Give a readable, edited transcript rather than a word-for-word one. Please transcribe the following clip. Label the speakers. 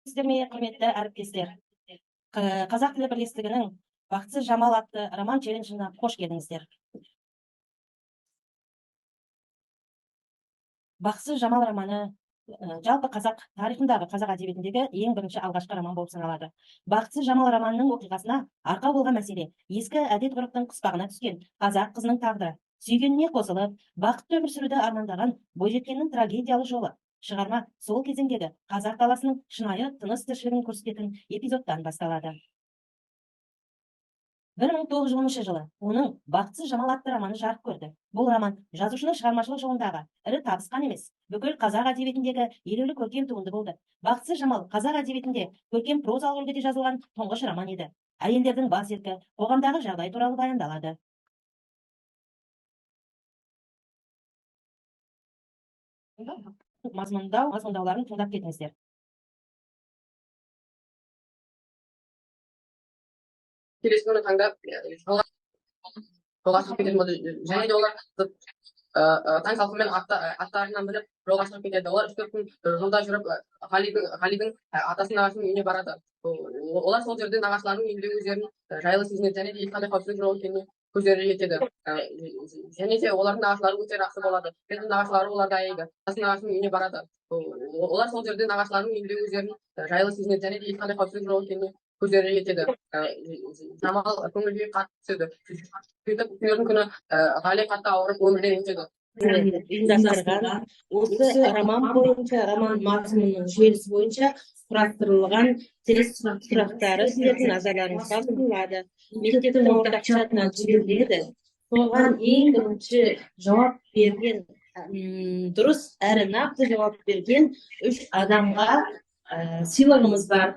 Speaker 1: Сәлеметсіздер ме, құрметті әріптестер! Қазақ тілі бірлестігінің «Бақытсыз Жамал» атты роман челленджіне қош келдіңіздер. «Бақытсыз Жамал» романы жалпы қазақ тарихындағы, қазақ әдебиетіндегі ең бірінші, алғашқы роман болып саналады. «Бақытсыз Жамал» романының оқиғасына арқау болған мәселе – ескі әдет ғұрыптың қыспағына түскен қазақ қызының тағдыры, сүйгеніне қосылып, бақытты өмір сүруді армандаған бойжеткеннің трагедиялы жолы. Шығарма сол кезеңдегі қазақ даласының шынайы тыныс тіршілігін көрсететін эпизодтан басталады. 1910 жылы оның «Бақытсыз Жамал» атты романы жарық көрді. Бұл роман жазушының шығармашылық жолындағы ірі табыс қана емес, бүкіл қазақ әдебиетіндегі елеулі көркем туынды болды. «Бақытсыз Жамал» қазақ әдебиетінде көркем прозалық үлгіде жазылған тұңғыш роман еді. Әйелдердің бас еркі, қоғамдағы жағдай туралы баяндалады. Мазмұндауларын тыңдап кетіңіздер.
Speaker 2: Келесі күні таңда жолға шығып кететін болды және де олар таң салқынмен аттарына мініп, жолға шығып кетеді. Олар 3-4 күн жолда жүріп, Ғалидың атасының, нағашысының үйіне барады. Олар сол жерде нағашыларының үйінде өздерін жайлы сезінеді және де ешқандай қауіпсіздік жоқ екеніне көздері жетеді. Және де олардың нағашылары өте жақсы болады және нағашылары оларды аяйды. Атасының, нағашысының үйіне барады. Олар сол жерде нағашыларының үйінде өздерін жайлы сезінеді және де ешқандай қауіпсіздік жоқ екеніне көздері жетеді. Жамал көңіл күйі қатты түседі. Сөйтіп, күндердің күні Ғали қатты ауырып, өмірден өтеді.
Speaker 3: Ұйымдастырған осы роман бойынша, роман мазмұнының желісі бойынша құрастырылған тест сұрақтары сіздердің назарларыңызға ұсынылады. Мектептің ортақ чатына жіберіледі. Соған ең бірінші жауап берген, дұрыс әрі нақты жауап берген үш адамға сыйлығымыз бар.